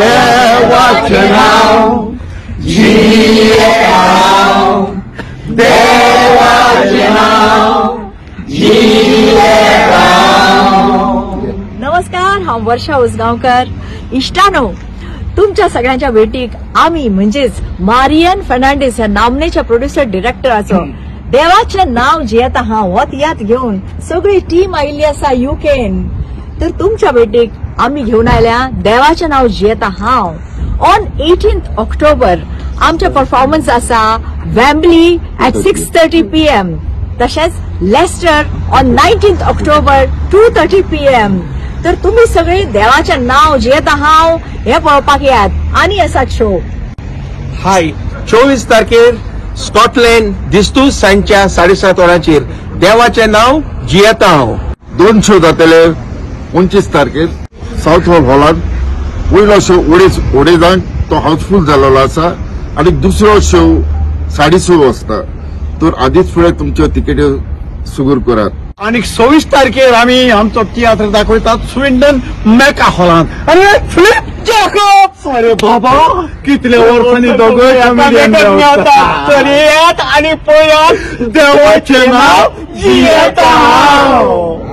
देवाचें नांव जियेता हांव, देवाचें नांव जियेता हांव. नमस्कार, हांव वर्षा उसगांवकर. इश्टानो, तुमच्या सगळ्यांच्या भेटीक आमी म्हणजेच मारियन फर्नांडीस ह्या नामनेच्या प्रोड्युसर डिरेक्टराचो देवाचें नांव जियेता हांव हो तियात्र घेवन सगळी टीम आयिल्ली आसा युकेन. तर तुमच्या भेटीक आमी घेवन आयल्या देवाचें नांव जियेता हांव. ऑन 18 ऑक्टोबर आमचे परफॉर्मन्स आसा वेम्बली एट 6:30 PM, तशेंच लेस्टर ऑन 19 ऑक्टोबर 2:30 PM. तर तुम्ही सगळी देवाचें नांव जियेता हांव हे पळोवपाक येयात आनी आसा शो. हाय, 24 तारखेर स्कॉटलँड दिस्तू सांजच्या 7:30 वरांचेर देवाचें नांव जियेता हांव. 2 शो जातले 25 तारखेर सावथ हॉल हॉलान. वयलो शो अडेजांक तो हाऊसफूल जाल्लो आसा आनी दुसरो शो 6:30 वाजता. तर आदीच फुडें तुमच्यो तिकेट्यो सुगूर करात. आनी 26 तारखेर आमी आमचो तियात्र दाखयतात स्विंडन मेका हॉलांत. आनी फिलीप जॅकब्स, अरे बाबा कितले वर्सांनी दोगूय तर येयात आनी पळयात देवाचें नांव जियेता हांव.